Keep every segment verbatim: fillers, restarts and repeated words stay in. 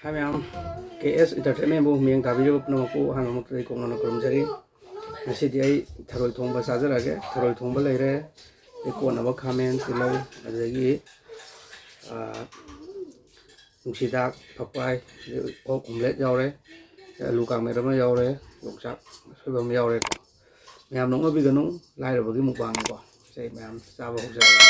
ꯍꯥꯏ ꯃꯌꯥꯝ, ꯀꯦ ꯑꯦꯁ ꯏꯟꯇꯔꯇꯦꯟꯃꯦꯟꯕꯨ ꯃꯤꯠꯌꯦꯡ ꯇꯥꯕꯤꯔꯤꯕ ꯄꯨꯝꯅꯃꯛꯄꯨ ꯑꯍꯥꯟꯕꯃꯛꯇꯗ ꯑꯩ ꯀꯣꯛꯅꯅ ꯈꯨꯔꯨꯝꯖꯔꯤ꯫ ꯉꯁꯤꯗꯤ ꯑꯩ ꯊꯔꯣꯏ ꯊꯣꯡꯕ ꯆꯥꯖꯔꯛꯑꯒꯦ꯫ ꯊꯔꯣꯏ ꯊꯣꯡꯕ ꯂꯩꯔꯦ, ꯑꯗꯩ ꯀꯣꯠꯅꯕ ꯈꯥꯃꯦꯟ, ꯇꯤꯜꯍꯧ, ꯑꯗꯨꯗꯒꯤ, ꯑꯥ, ꯅꯨꯡꯁꯤꯗꯥꯛ, ꯐꯛꯄꯥꯏ, ꯑꯗꯩ ꯑꯣꯛ ꯑꯣꯝꯂꯦꯠ ꯌꯥꯎꯔꯦ, ꯑꯗꯩ ꯑꯂꯨ ꯀꯥꯡꯃꯦꯠ ꯑꯃ ꯌꯥꯎꯔꯦ, ꯌꯣꯡꯆꯥꯛ ꯑꯁꯣꯏꯕ ꯑꯃ ꯌꯥꯎꯔꯦꯀꯣ꯫ ꯃꯌꯥꯝ ꯅꯣꯛꯅꯕꯤꯒꯅꯨ, ꯂꯥꯏꯔꯕꯒꯤ ꯃꯨꯛꯕꯥꯡꯅꯤꯀꯣ꯫ ꯁꯦ, ꯃꯌꯥꯝ ꯆꯥꯕ ꯍꯧꯖꯔꯒꯦ꯫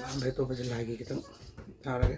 ꯑꯍꯥꯟꯕ ꯑꯇꯣꯞꯄꯁꯦ ꯂꯥꯏꯒꯤ ꯈꯤꯇꯪ ꯊꯥꯔꯒꯦ꯫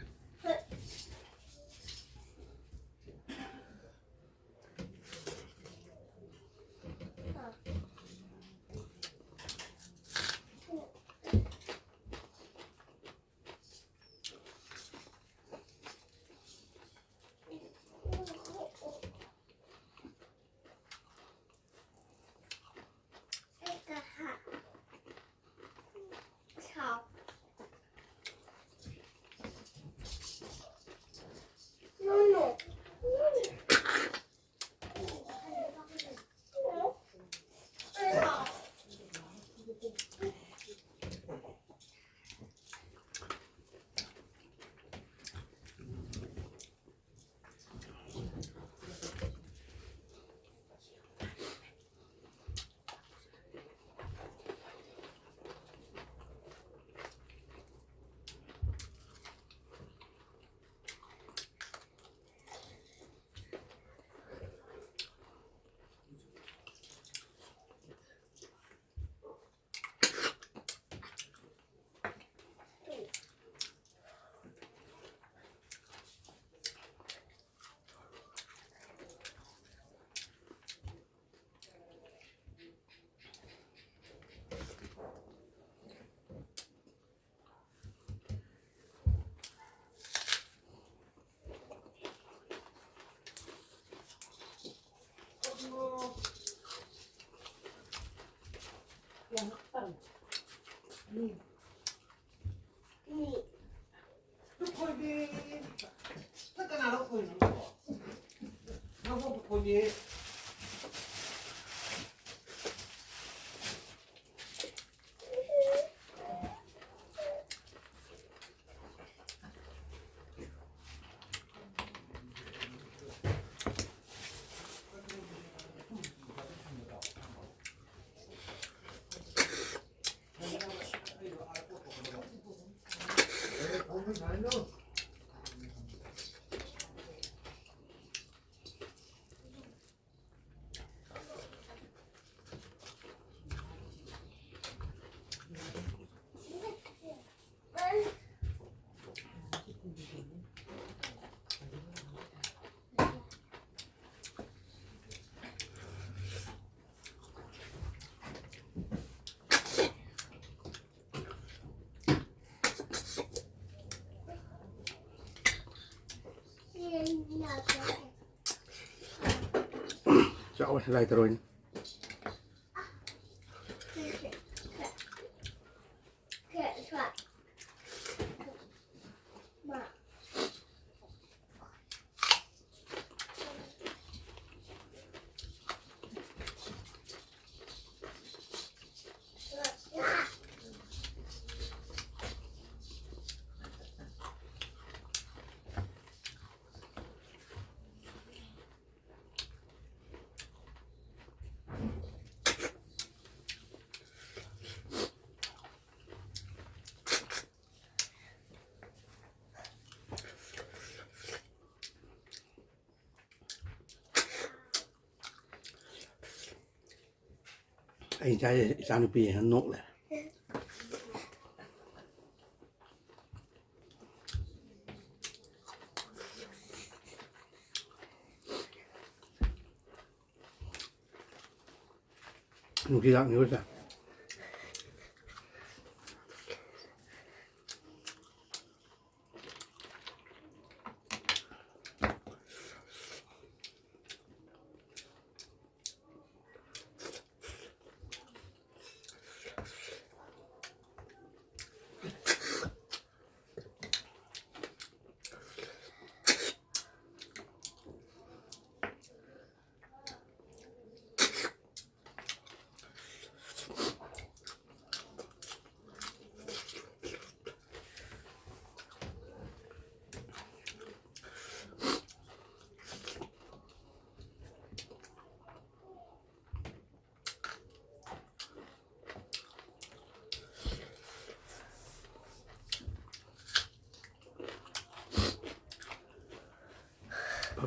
ꯆꯥꯎꯋꯦ ꯂꯥꯏ ꯊꯔꯣꯏꯅꯤ꯫ ꯑꯩ ꯏꯆꯥ, ꯏꯆꯥꯅꯨꯄꯤ ꯍꯦꯟꯅ ꯅꯣꯛ ꯂꯩꯔꯦ꯫ ꯅꯨꯡꯇꯤꯖꯥꯛꯅꯤ ꯑꯩꯈꯣꯏ ꯆꯥꯏ꯫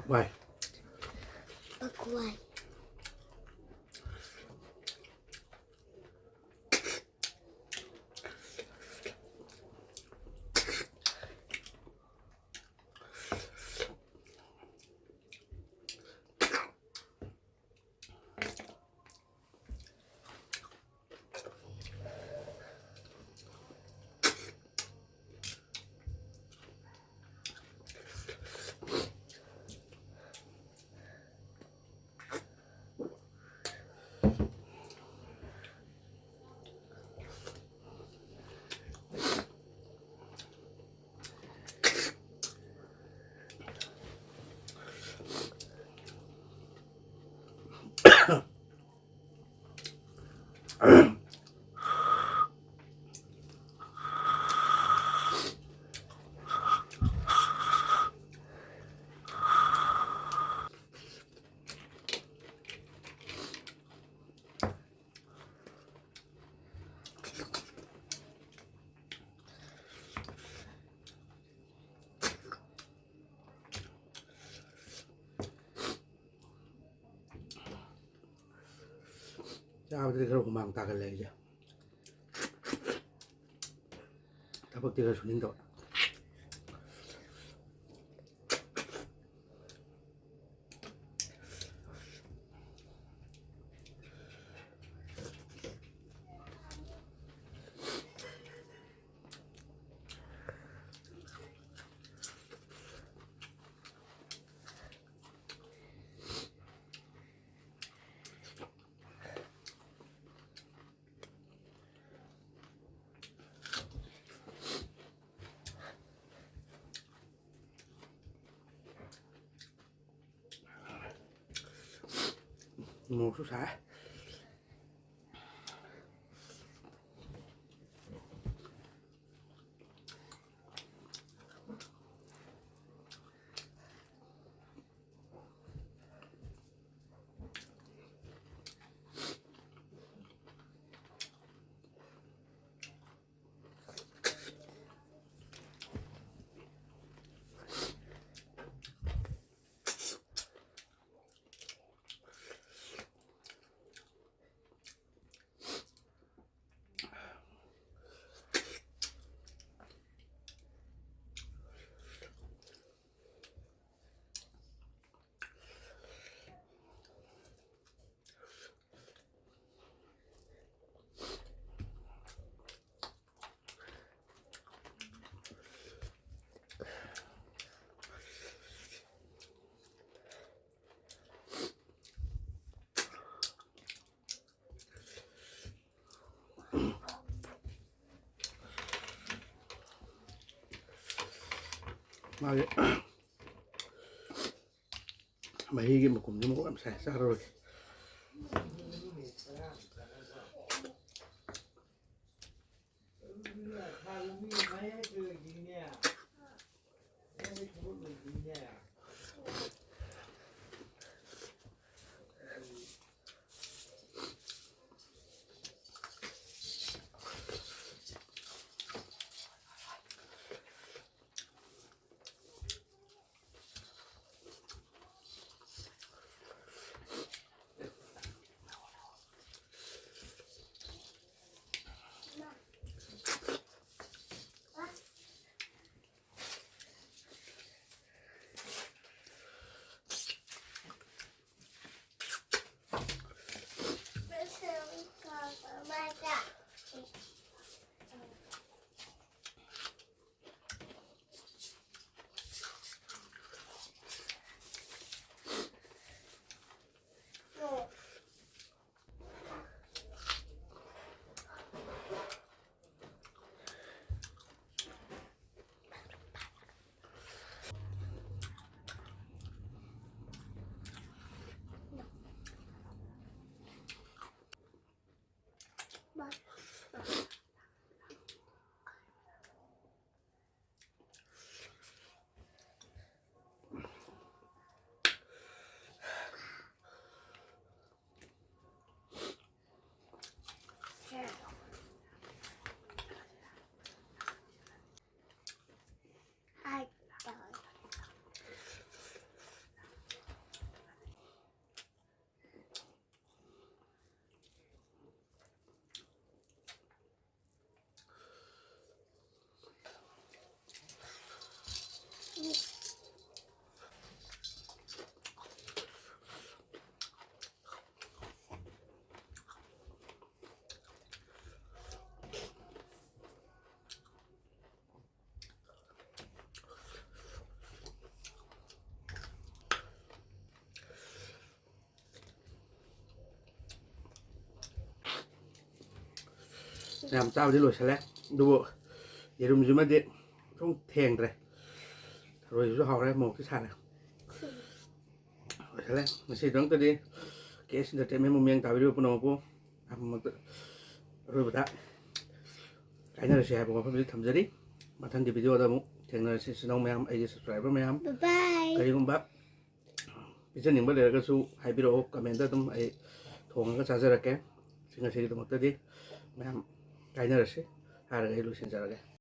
ꯋꯥꯏ꯫ ꯄꯀꯋꯥꯏ꯫ ꯆꯥꯕꯗꯗꯤ ꯈꯔ ꯍꯨꯃꯥꯡ ꯇꯥꯒꯜꯂꯦ ꯑꯩꯁꯦ꯫ ꯊꯕꯛꯇꯤ ꯈꯔ ꯁꯨꯅꯤꯡꯗꯕ꯫ ꯃꯣꯔꯣꯛꯁꯨ ꯁꯥꯏ꯫ ꯃꯥꯒꯤ ꯃꯍꯤꯒꯤ ꯃꯀꯨꯝꯁꯦ ꯃꯣꯔꯣꯛ ꯌꯥꯝ ꯁꯥꯏ, ꯆꯥꯔꯔꯣꯏꯒꯦ꯫ ꯌꯥꯝ ꯆꯥꯕꯗꯤ ꯂꯣꯏꯁꯤꯜꯂꯦ, ꯑꯗꯨꯕꯨ ꯌꯦꯔꯨꯝꯁꯤꯃꯗꯤ ꯁꯨꯝ ꯊꯦꯡꯗ꯭ꯔꯦ꯫ ꯊꯔꯣꯏꯁꯤꯁꯨ ꯍꯥꯎꯔꯦ, ꯃꯣꯔꯣꯛꯇꯤ ꯁꯥꯔꯦ꯫ ꯂꯣꯏꯁꯜꯂꯦ꯫ ꯉꯁꯤꯗꯃꯛꯇꯗꯤ ꯀꯦ ꯑꯦꯁ ꯏꯟꯇꯔꯇꯦꯟꯃꯦꯟꯕꯨ ꯃꯤꯠꯌꯦꯡ ꯇꯥꯕꯤꯔꯤꯕ ꯄꯨꯝꯅꯃꯛꯄꯨ ꯑꯃꯃꯛꯇ ꯑꯔꯣꯏꯕꯗ ꯀꯥꯏꯅꯔꯁꯤ ꯍꯥꯏꯕ ꯋꯥꯐꯝꯁꯤ ꯊꯝꯖꯔꯤ꯫ ꯃꯊꯪꯒꯤ ꯚꯤꯗꯤꯑꯣꯗ ꯑꯃꯨꯛ ꯊꯦꯡꯅꯔꯁꯤ, ꯏꯆꯤꯟ ꯏꯅꯥꯎ ꯃꯌꯥꯝ, ꯑꯩꯒꯤ ꯁꯕꯁꯀ꯭ꯔꯥꯏꯕꯔ ꯃꯌꯥꯝ꯫ ꯕꯥꯏ ꯕꯥꯏ꯫ ꯀꯔꯤꯒꯨꯝꯕ ꯄꯤꯖꯅꯤꯡꯕ ꯂꯩꯔꯒꯁꯨ ꯍꯥꯏꯕꯤꯔꯛꯑꯣ, ꯀꯃꯦꯟꯗ ꯑꯗꯨꯝ ꯑꯩ ꯊꯣꯡꯉꯒ ꯆꯥꯖꯔꯛꯀꯦ꯫ ꯁꯤ ꯉꯁꯤꯒꯤꯗꯃꯛꯇꯗꯤ ꯃꯌꯥꯝ ꯀꯥꯏꯅꯔꯁꯤ ꯍꯥꯏꯔꯒ ꯑꯩ ꯂꯣꯏꯁꯤꯟꯖꯔꯒꯦ꯫